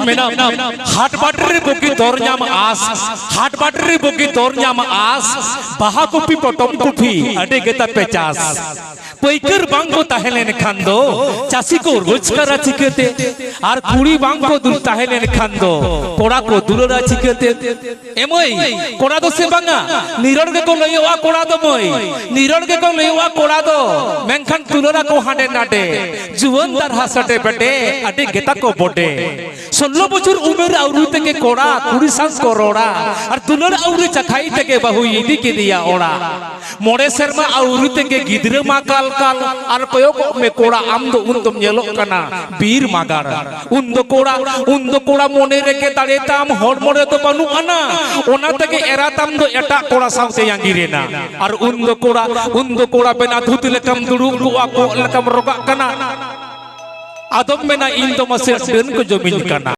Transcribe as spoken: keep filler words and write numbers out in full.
ᱢᱮᱱᱟ, ᱦᱟᱴ ᱵᱟᱴ ᱨᱮ ᱵᱩᱜᱤ ᱫᱚᱨ ᱧᱟᱢ ᱟᱸᱥ, ᱦᱟᱴ ᱵᱟᱴ ᱨᱮ ᱵᱩᱜᱤ ᱫᱚᱨ ᱧᱟᱢ ᱟᱸᱥ, ᱵᱟᱦᱟ ᱠᱚᱯᱤ ᱯᱚᱴᱚᱢ ᱠᱚᱯᱤ ᱟᱹᱰᱤ ᱜᱮ ᱛᱟᱯᱮ ᱪᱟᱥ᱾ ᱯᱟᱹᱭᱠᱟᱹᱨ ᱵᱟᱝ ᱠᱚ ᱛᱟᱦᱮᱸ ᱞᱮᱱ ᱠᱷᱟᱱ ᱫᱚ ᱪᱟᱹᱥᱤ ᱠᱚ ᱨᱳᱡᱽᱜᱟᱨᱟ ᱪᱤᱠᱟᱹᱛᱮ? ᱟᱨ ᱠᱩᱲᱤ ᱵᱟᱝ ᱠᱚ ᱫᱩᱨ ᱛᱟᱦᱮᱸ ᱞᱮᱱ ᱠᱷᱟᱱ ᱫᱚ ᱠᱚᱲᱟ ᱠᱚ ᱫᱩᱞᱟᱹᱲᱟ ᱪᱤᱠᱟᱹᱛᱮ? ᱮ ᱢᱟᱹᱭ, ᱠᱚᱲᱟ ᱫᱚ ᱥᱮ ᱵᱟᱝᱟ? ᱱᱤᱨᱚᱲ ᱜᱮᱠᱚ ᱞᱟᱹᱭᱚᱜᱼᱟ ᱠᱚᱲᱟ ᱫᱚ ᱢᱟᱹᱭ, ᱱᱤᱨᱚᱲ ᱜᱮᱠᱚ ᱞᱟᱹᱭᱚᱜᱼᱟ ᱠᱚᱲᱟ ᱫᱚ᱾ ᱢᱮᱱᱠᱷᱟᱱ ᱫᱩᱞᱟᱹᱲᱟ ᱠᱚ ᱦᱟᱸᱰᱮ ᱱᱟᱰᱮ, ᱡᱩᱣᱟᱹᱱ ᱫᱟᱨᱦᱟ ᱥᱟᱰᱮ ᱵᱮᱰᱮ, ᱟᱹᱰᱤ ᱜᱮᱛᱟ ᱠᱚ ᱵᱚᱰᱮ᱾ ᱥᱳᱞᱞᱳ ᱵᱚᱪᱷᱚᱨ ᱩᱢᱮᱨ ᱟᱹᱣᱨᱤ ᱛᱮᱜᱮ ᱠᱚᱲᱟ ᱠᱩᱲᱤ ᱥᱟᱶ ᱠᱚ ᱨᱚᱲᱟ, ᱟᱨ ᱫᱩᱞᱟᱹᱲ ᱟᱹᱣᱨᱤ ᱪᱟᱠᱷᱟᱭ ᱛᱮᱜᱮ ᱵᱟᱹᱦᱩᱭ ᱤᱫᱤ ᱠᱮᱫᱮᱭᱟ ᱚᱲᱟᱜ᱾ ᱢᱚᱬᱮ ᱥᱮᱨᱢᱟ ᱟᱹᱣᱨᱤ ᱛᱮᱜᱮ ᱜᱤᱫᱽᱨᱟᱹ ᱢᱟ ᱠᱟᱞ ᱠᱟᱞ, ᱟᱨ ᱠᱚᱭᱚᱜᱚᱜ ᱢᱮ ᱠᱚᱲᱟ, ᱟᱢ ᱫᱚ ᱩᱱ ᱫᱚᱢ ᱧᱮᱞᱚᱜ ᱠᱟᱱᱟ ᱵᱤᱨ ᱢᱟᱜᱟᱲ᱾ ᱩᱱ ᱫᱚ ᱠᱚᱲᱟ, ᱩᱱ ᱫᱚ ᱠᱚᱲᱟ ᱢᱚᱱᱮ ᱨᱮᱜᱮ ᱫᱟᱲᱮ ᱛᱟᱢ ᱦᱚᱲᱢᱚ ᱨᱮᱫᱚ ᱵᱟᱹᱱᱩᱜ ᱟᱱᱟ, ᱚᱱᱟ ᱛᱮᱜᱮ ᱮᱨᱟ ᱛᱟᱢ ᱫᱚ ᱮᱴᱟᱜ ᱠᱚᱲᱟ ᱥᱟᱶᱛᱮ ᱟᱸᱜᱤᱨᱮᱱᱟ᱾ ᱟᱨ ᱩᱱ ᱫᱚ ᱠᱚᱲᱟ, ᱩᱱ ᱫᱚ ᱠᱚᱲᱟ ᱵᱮᱱᱟ ᱫᱷᱩᱛ ᱞᱮᱠᱟᱢ ᱫᱩᱲᱩᱵ ᱠᱚᱜᱼᱟ, ᱠᱚᱜ ᱞᱮᱠᱟᱢ ᱨᱚᱜᱟᱜ ᱠᱟᱱᱟ᱾ ᱟᱫᱚᱢ ᱢᱮᱱᱟ ᱤᱧ ᱫᱚ ᱢᱟᱥᱮ ᱰᱟᱹᱱ ᱠᱚ ᱡᱚᱢᱤᱧ ᱠᱟᱱᱟ᱾